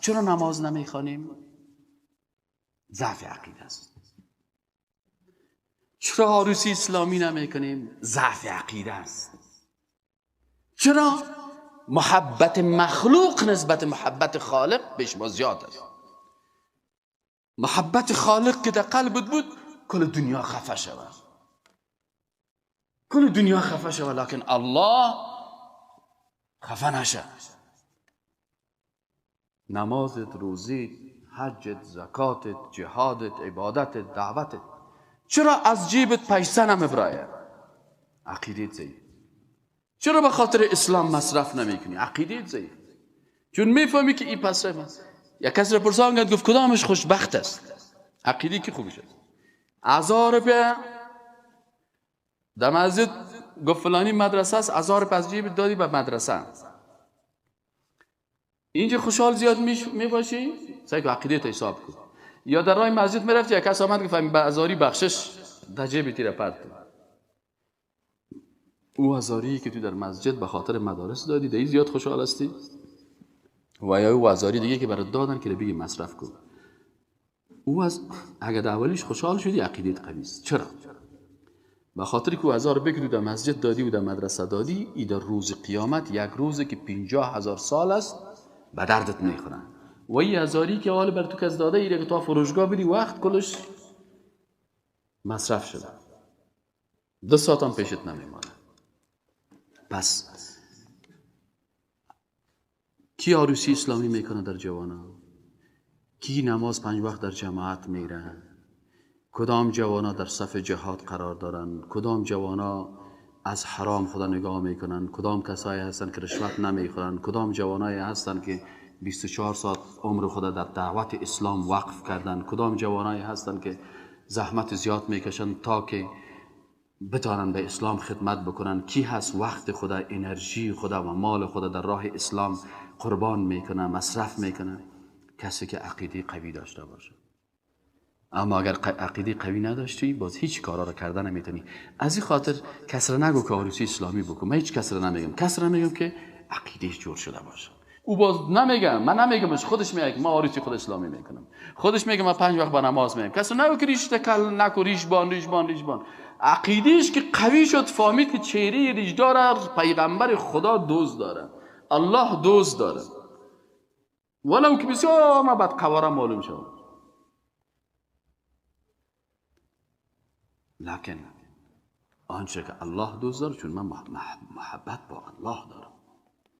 چرا نماز نمیخوانیم؟ ضعف عقیده است. چرا عروسی اسلامی نمیکنیم؟ ضعف عقیده است. چرا محبت مخلوق نسبت محبت خالق به شما زیاد است؟ محبت خالق که در قلبت بود کل دنیا خفه شود، کل دنیا خفه شود، لکن الله خفه نشه. نمازت، روزیت، حجت، زکاتت، جهادت، عبادتت، دعوتت، چرا از جیبت پیسه نمیبرایه؟ عقیدت ضعیف. چرا به خاطر اسلام مصرف نمیکنی؟ عقیدت ضعیف. چون میفهمی که این پسه من. یک کس را پرسان گفت کدامش خوشبخت است؟ عقیده کی خوبش است؟ 1000 روپیه در مسجد گفت فلانی مدرسه است، 1000 روپیه از جیبت دادی به مدرسه، اینجا خوشحال زیاد میباشی؟ سعی کن عقیده حساب کن. یا در راه مسجد میرفتی یک کس آمد گفت به هزاری بخشش در جیب تیره پرت کن. او هزاری که تو در مسجد به خاطر مدارس دادی در زیاد خوشحال هستی؟ و یا او هزاری دیگه که برات دادن که بگی مصرف کن، او از اگه در اولیش خوشحال شدی عقیدت قوی است. چرا؟ به خاطر که او هزار بگی در مسجد دادی و در مدرسه دادی، ای در روز قیامت یک روزی که 50,000 سال است به دردت میخورن. و این هزاری که حال بر تو کس داده ایره که تا فروشگاه بدی وقت کلش مصرف شده، 2 ساعت هم پیشت نمیمانه. پس کی عروسی اسلامی میکنه در جوانا؟ کی نماز 5 وقت در جماعت میره؟ کدام جوانا در صف جهاد قرار دارن؟ کدام جوانا از حرام خدا نگاه میکنن؟ کدام کسایی هستن که رشوت نمیخورن؟ کدام جوانایی هستن که 24 ساعت عمر خدا در دعوت اسلام وقف کردن؟ کدام جوانایی هستن که زحمت زیاد میکشن تا که بتانن به اسلام خدمت بکنن؟ کی هست وقت خدا، انرژی خدا و مال خدا در راه اسلام قربان میکنه، مصرف میکنه؟ کسی که عقیده قوی داشته باشه. اما اگر عقیده قوی نداشتی باز هیچ کارا رو کردن نمیتونی. از این خاطر کس را نگو که عروسی اسلامی بکن. من هیچ کس را نمیگم. کس را میگم که عقیدهش جور شده باشه. او باز نمیگم، من نمیگمش، خودش میگه ما عروسی خود اسلامی میکنم. خودش میگه من 5 وقت به نماز میام. کس را نگو که ریش تکل نکو، ریش بان ریش بان ریش بان. عقیدهش که قوی شد فهمید که چهره ریش داره پیغمبر خدا دوست داره، الله دوست داره، ولو که بسیار ما بعد قواره معلوم شد. لکن آنچه که الله دوست داره، چون من محبت با الله دارم.